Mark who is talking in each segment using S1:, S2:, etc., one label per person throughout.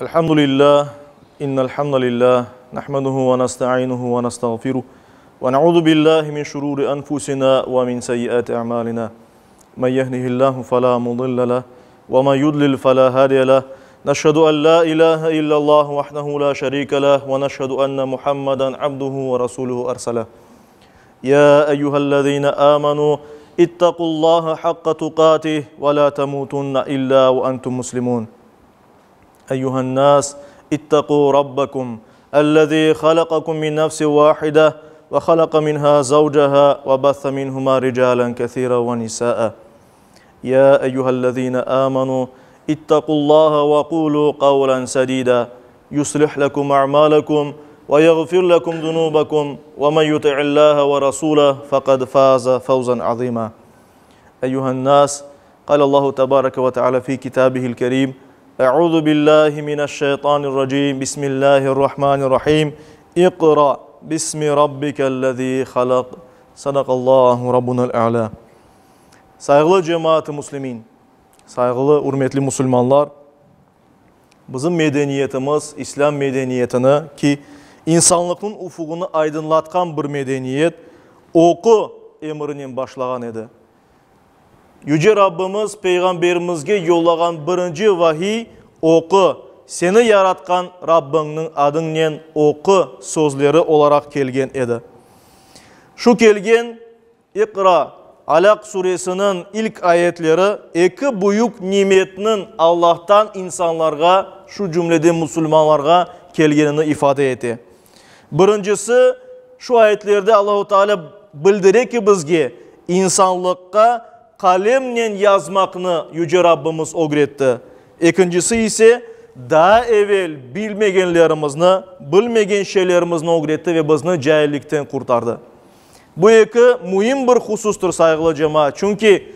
S1: الحمد لله إن الحمد لله نحمده ونستعينه ونستغفره ونعوذ بالله من شرور أنفسنا ومن سيئات أعمالنا من يهده الله فلا مضل له ومن يضلل فلا هادي له نشهد أن لا إله إلا الله وحده لا شريك له ونشهد أن محمدا عبده ورسوله أرسله يا أيها الذين آمنوا اتقوا الله حق تقاته ولا تموتن إلا وأنتم مسلمون أيها الناس اتقوا ربكم الذي خلقكم من نفس واحدة وخلق منها زوجها وبث منهما رجالا كثيرا ونساء يا أيها الذين آمنوا اتقوا الله وقولوا قولا سديدا يصلح لكم أعمالكم ويغفر لكم ذنوبكم ومن يطع الله ورسوله فقد فاز فوزا عظيما أيها الناس قال الله تبارك وتعالى في كتابه الكريم أعوذ بالله من الشيطان الرجيم بسم الله الرحمن الرحيم اقرأ باسم ربك الذي خلق صدق الله ربنا الأعلى Sayğılı cemaat-ı muslimin, sayğılı, ürmetli musulmanlar, bizim medeniyetimiz, İslâm medeniyetini, ki, insanlıqnıñ ufuğını aydınlatqan bir medeniyet, oqu emrinen başlağan edi. Yüce Rabbimiz Peyğamberimizge yollağan birinci vahiy, Oqu, seni yaratqan Rabbiñniñ adıñnen oqu sözleri olaraq kelgen edi. Şu kelgen İqra, Alaq suresiniñ ilk ayetleri eki büyük nimetniñ Allahtan insanlarğa, şu cümleden musulmanlarğa kelgenini ifade ete. Birincisi, şu ayetlerde Allahu Teala bildire ki, bizge, insanlıqqa qalemnen yazmaqnı Yüce Rabbimiz ögretti. Ekincisi ise, daa evel bilmegenlerimizni, bilmegen şeylerimizni ögretti ve bizni caillikten qurtardı. Bu eki müim bir husustır, sayğılı cemaat, çünki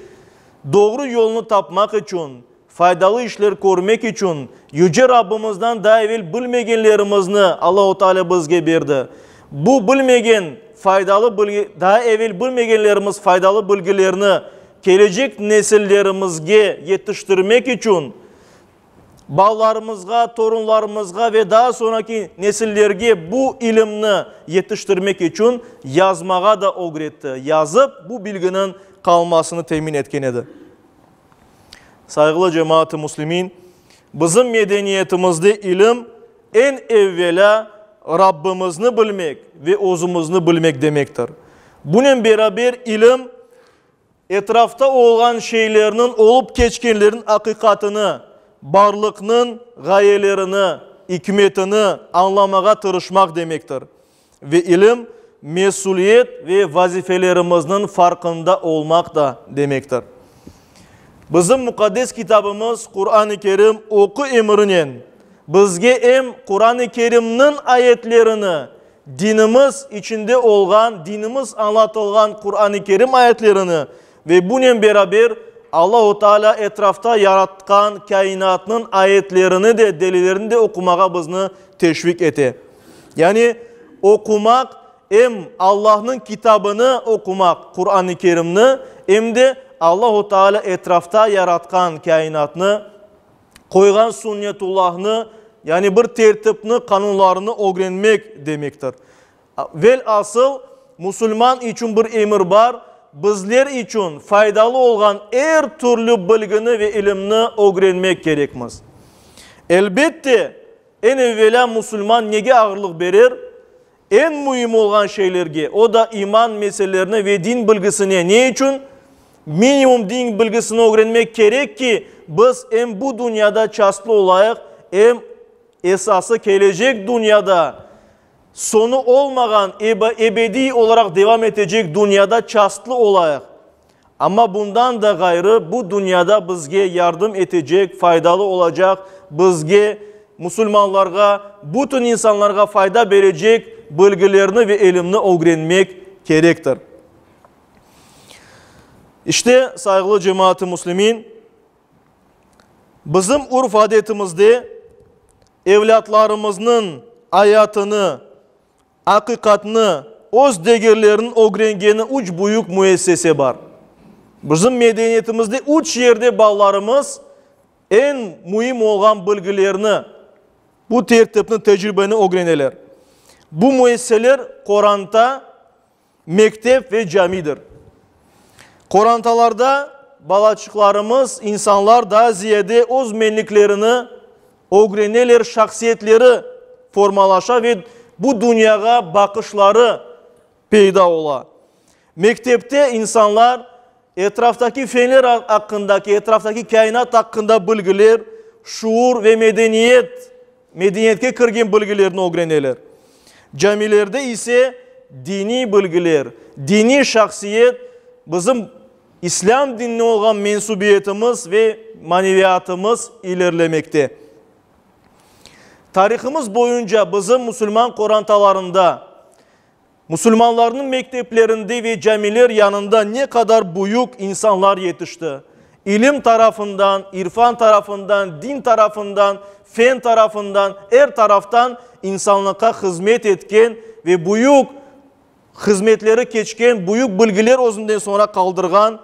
S1: doğru yolnı tapmaq içün, faydalı işler körmek içün Yüce Rabbimizden daa evel bilmegenlerimizni Allahu Teala bizge berdi. Bu bilmegen faydalı bilgi, daa evel bilmegenlerimiz faydalı bilgilerni kelecek nesillerimizge yetiştirmek içün, Balalarımızğa, torunlarımızğa ve daa soñraki nesillerge bu ilimni yetiştirmek içün yazmağa da ögretti, yazıp, bu bilginiñ qalmasını temin etken edi. Sayğılı cemaat-ı müslimin, bizim medeniyetimizde ilim, eñ evvelâ, Rabbimizni bilmek ve özümizni bilmek demektir. Bunen beraber ilim, Etrafta olğan şeylerniñ, olıp keçkenlerniñ aqiqatını, barlıqnıñ ğayelerini, ikmetini añlamağa tırışmaq demektir. Ve ilim, mesüliyet ve vazifelerimizniñ farqında olmaq da demektir. Bizim muqaddes kitabımız Quran-ı Kerim oqu emirinen bizge em Quran-ı Kerimniñ ayetlerini Dinimiz içinde olğan, dinimiz añlatılğan Quran-ı Kerim ayetlerini ve bunen beraber Allahu Teala etrafta yaratqan kâinatnıñ ayetlerini de, delillerini de oqumağa bizni teşvik ete. Yani, oqumaq, em Allahnıñ kitabını oqumaq, Quran-ı Kerimni, em de Allahu Teala etrafta yaratqan kâinatnı, qoyğan sunnetullahnı, yani bir tertipni, qanunlarını ögrenmek demektir. Vel-asıl, musulman içün bir emir bar, bizler içün faydalı olğan er türlü bilgini ve ilimni ögrenmek kerekmiz. Elbette, eñ evelâ musulman nege ağırlıq berer? Eñ müim olğan şeylerge, o da iman meselelerine ve din bilgisine. Ne içün? Minimum din bilgisini ögrenmek kerek ki, biz em bu dünyada çastlı olayıq, em esası kelecek dünyada, soñu olmağan, ebediy olaraq devam etecek dünyada çastlı olayıq. Amma bundan da ğayrı, bu dünyada bizge yardım etecek, faydalı olacaq, bizge, musulmanlarğa, bütün insanlarğa fayda berecek bilgilerni ve ilimni ögrenmek kerektir. İşte, sayğılı cemaat-ı müslimin, bizim urf-adetimizde evlâtlarımıznıñ ayatını, Aqiqatnı, öz degerlerini ögrengeni üç büyük müessese bar. Bizim medeniyetimizde üç yerde balalarımız eñ müim olğan bilgilerni. Bu tertipni, tecribeni ögreneler. Bu müessiseler qoranta, mektep ve camidir. Qorantalarda balaçıqlarımız, insanlar daa ziyade öz menliklerini ögreneler, şahsiyetleri formalaşa ve bu dünyağa baqışları peyda ola. Mektepte insanlar etraftaki fenler aqqındaki, etraftaki kâinat aqqında bilgiler, şuur ve medeniyet, medeniyetke kirgen bilgilerni ögreneler. Camilerde ise diniy bilgiler, diniy şahsiyet, bizim İslâm dinine olğan mensubiyetimiz ve maneviyatımız ilerlemekte. Tarihımız boyunca bizim musulman qorantalarında, Musulmanlarnıñ mekteplerinde ve camiler yanında ne qadar büyük insanlar yetişti. İlim tarafından, irfan tarafından, din tarafından, fen tarafından, er taraftan insanlıqqa hızmet etken ve büyük hızmetleri keçken, büyük bilgiler özünden soñra qaldırğan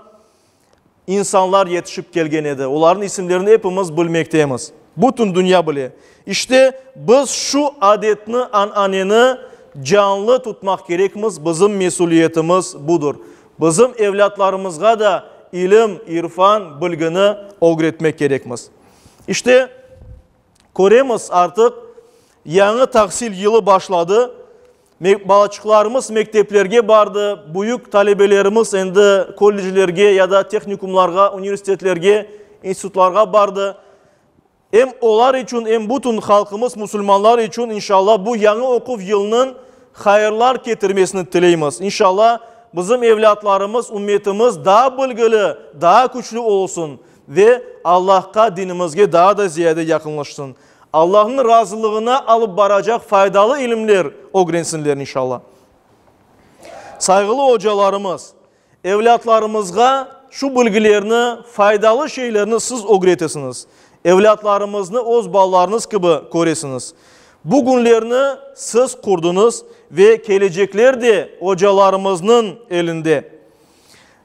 S1: insanlar yetişip kelgen edi. Olarnıñ isimlerini epimiz bilmektemiz. Bütün dünya bile. İşte, biz şu adetni, ananeni canlı tutmaq kerekmiz, bizim mesüliyetimiz budır. Bizim evlâtlarımızğa da ilim, irfan, bilgini ögretmek kerekmiz. İşte, köremiz artıq, yañı tahsil yılı başladı. Balaçıqlarımız mekteplerge bardı, büyük talebelerimiz endi kolleclerge ya da tehnikumlarğa, universitetlerge, institutlarğa bardı. Em olar içün, em bütün halqımız, musulmanlar içün, inşallah, bu yañı oquv yılınıñ hayırlar ketirmesini tileymiz. İnşallah, bizim evlâtlarımız, ümmetimiz daa bilgili, daa küçlü olsun ve Allahqa, dinimizge daa da ziyade yaqınlaşsın. Allahnıñ razılığına alıp baracaq faydalı ilimler ögrensinler, inşallah. Sayğılı ocalarımız, evlâtlarımızğa şu bilgilerni, faydalı şeylerni siz ögretesiñiz. Evlâtlarımıznı öz balalarıñız kibi köresiñiz. Bu künlerni siz qurdıñız ve kelecekler de ocalarımıznıñ elinde.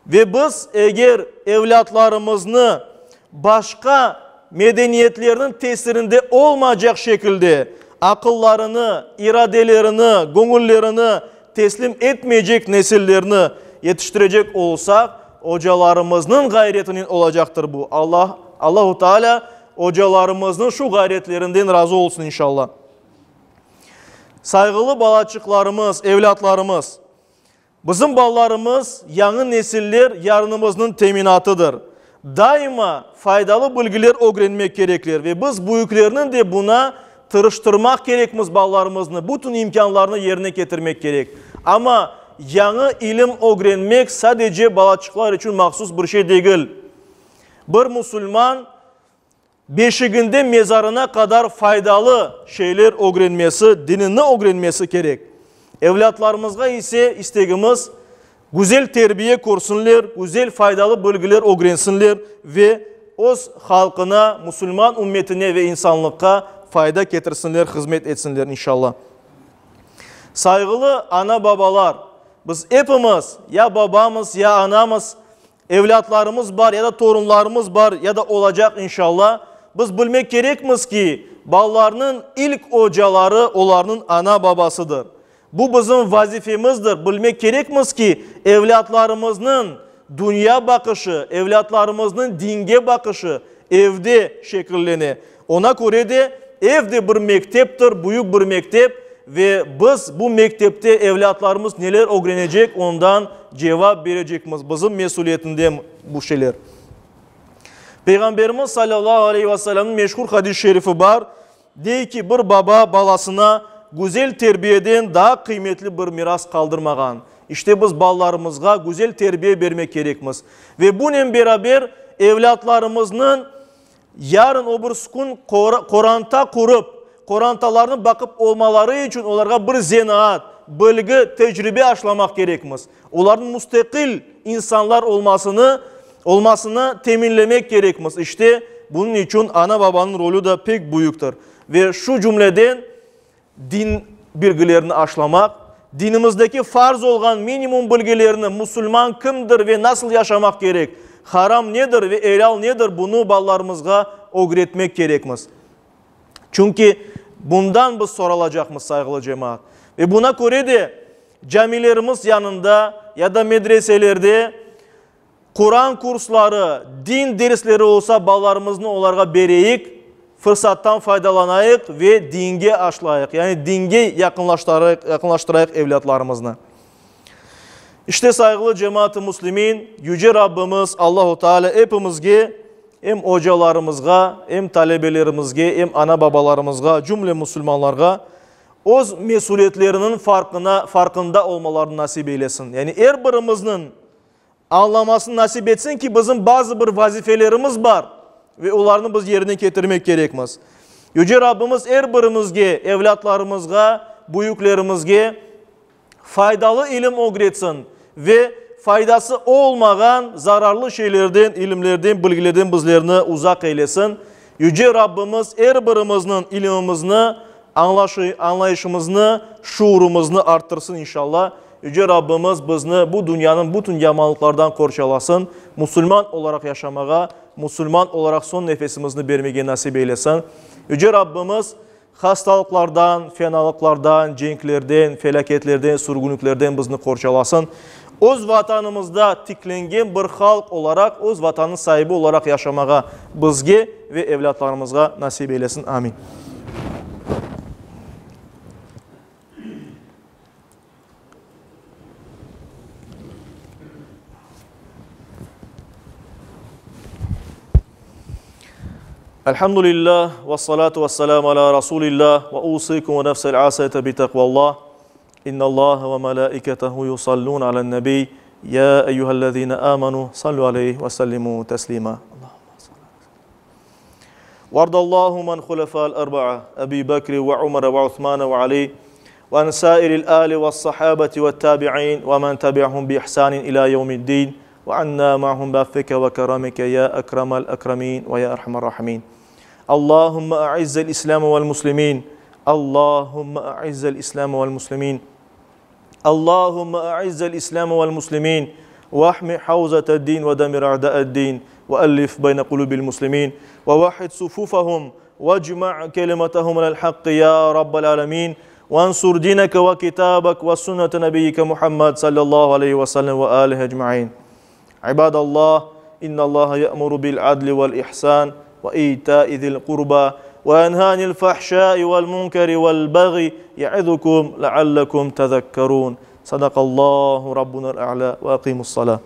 S1: Ve biz eger evlâtlarımıznı başqa medeniyetlerniñ tesirinde olmaycaq şekilde aqıllarını, iradelerini, göñüllerini teslim etmeycek nesillerni yetiştirecek olsaq, ocalarımıznıñ ğayretinen olacaqtır bu. Allah, Allahu Teala ocalarımıznıñ şu ğayretlerinden razı olsun inşallah. Sayğılı balaçıqlarımız, evlâtlarımız! Bizim balalarımız, yañı nesiller yarınımıznıñ teminatıdır. Daima faydalı bilgiler ögrenmek kerekler ve biz büyüklerniñ de buna tırıştırmaq kerekmiz balalarımıznı, bütün imkânlarnı yerine ketirmek kerek. Amma yañı ilim ögrenmek sadece balaçıqlar içün mahsus bir şey degil. Bir musulman Beşiginden mezarına qadar faydalı şeyler ögrenmesi, dinini ögrenmesi kerek. Evlâtlarımızğa ise istegimiz, güzel terbiye körsünler, güzel faydalı bilgiler ögrensinler ve öz halqına, musulman ümmetine ve insanlıqqa fayda ketirsinler, hızmet etsinler, inşallah. Sayğılı ana-babalar, biz epimiz ya babamız, ya anamız, Evlâtlarımız bar ya da torunlarımız bar ya da olacaq inşalla. Biz bilmek kerekmiz ki, balalarnıñ ilk ocaları olarnıñ ana-babasıdır. Bu bizim vazifemizdir, bilmek kerekmiz ki, evlâtlarımıznıñ dünya baqışı, evlâtlarımıznıñ dinge baqışı evde şekillene. Ona köre de ev de bir mekteptir, büyük bir mektep ve biz bu mektepte evlâtlarımız neler ögrenecek, ondan cevap berecekmiz. Bizim mesüliyetinde bu şeyler. Peyğamberimiz salâllahu aleyhi ve sellemniñ meşhur hadis-i şerifi bar, dey ki, bir baba balasına güzel terbiyeden daa qıymetli bir miras qaldırmağan. İşte biz balalarımızğa güzel terbiye bermek kerekmiz. Ve bunen beraber evlâtlarımıznıñ Yarın o bir kün qoranta qurıp, qorantalarını baqıp olmaları içün olarğa bir zenaat, bilgi, tecribe aşlamaq kerekmiz. Olarnıñ müstaqil insanlar olmasını olmasını teminlemek kerekmiz. İşte, bunıñ içün ana-babanıñ rolü de pek büyüktir. Ve şu cümleden din bilgilerini aşlamaq, dinimizdeki farz olğan minimum bilgilerni, musulman kimdir ve nasıl yaşamaq kerek, haram nedir ve elâl nedir, bunı balalarımızğa ögretmek kerekmiz. Çünki Bundan biz soralacaqmız, sayğılı cemaat. Ve buna köre de camilerimiz yanında ya da medreselerde Quran kursları, din dersleri olsa balalarımıznı olarğa bereyik, fırsattan faydalanayıq ve dinge aşlayıq, yani dinge yaqınlaştırayıq evlâtlarımıznı. İşte, sayğılı cemaat-ı müslimin, Yüce Rabbimiz Allahu Teala epimizge, em ocalarımızğa, em talebelerimizge, em ana-babalarımızğa, cümle musulmanlarğa öz mesüliyetleriniñ farqına, farqında olmalarını nasip eylesin. Yani er birimizniñ añlamasını nasip etsin ki, bizim bazı bir vazifelerimiz bar ve olarnı biz yerine ketirmek kerekmiz. Yüce Rabbimiz er birimizge, evlâtlarımızğa, büyüklerimizge faydalı ilim ögretsin ve faydası olmağan zararlı şeylerden, ilimlerden, bilgilerden bizlerni uzaq eylesin. Yüce Rabbimiz er birimizniñ ilimimizni, añlayışımıznı, şuurımıznı arttırsın inşallah. Yüce Rabbimiz bizni bu dünyanıñ bütün yamanlıqlardan qorçalasın, musulman olaraq yaşamağa, musulman olaraq soñ nefesimizni bermege nasip eylesin. Yüce Rabbimiz hastalıqlardan, fenalıqlardan, cenklerden, felâketlerden, sürgünliklerden bizni qorçalasın. Öz Vatanımızda tiklengen bir halq olaraq, öz Vatanınıñ saibi olaraq yaşamağa bizge ve evlâtlarımızğa nasip eylesin. Amin. Elhamdülillah, ve salatu ve selamu ala Rasulillah, ve usikum ve nefsel asayete bi takvallah. İnnallaha ve melaiketehu yusallun alen nebi. Ya eyyühellezine amenu sallu aleyhi ve sellimu teslima. وارض اللهم عن خلفاء الأربعة أبي بكر وعمر وعثمان وعلي وعن سائر الآل والصحابة والتابعين ومن تبعهم بإحسان إلى يوم الدين وعنا معهم بعفك وكرمك يا أكرم الأكرمين ويا أرحم الراحمين اللهم أعز الإسلام والمسلمين اللهم أعز الإسلام والمسلمين اللهم أعز الإسلام والمسلمين واحمي حوزة الدين ودمر أعداء الدين وألف بين قلوب المسلمين ووحد صفوفهم واجمع كلمتهم على الحق يا رب العالمين وانصر دينك وكتابك وسنة نبيك محمد صلى الله عليه وسلم وآله أجمعين عباد الله إن الله يأمر بالعدل والإحسان وإيتاء ذي القربى وينهى عن الفحشاء والمنكر والبغي يعظكم لعلكم تذكرون صدق الله ربنا الأعلى وأقيموا الصلاة.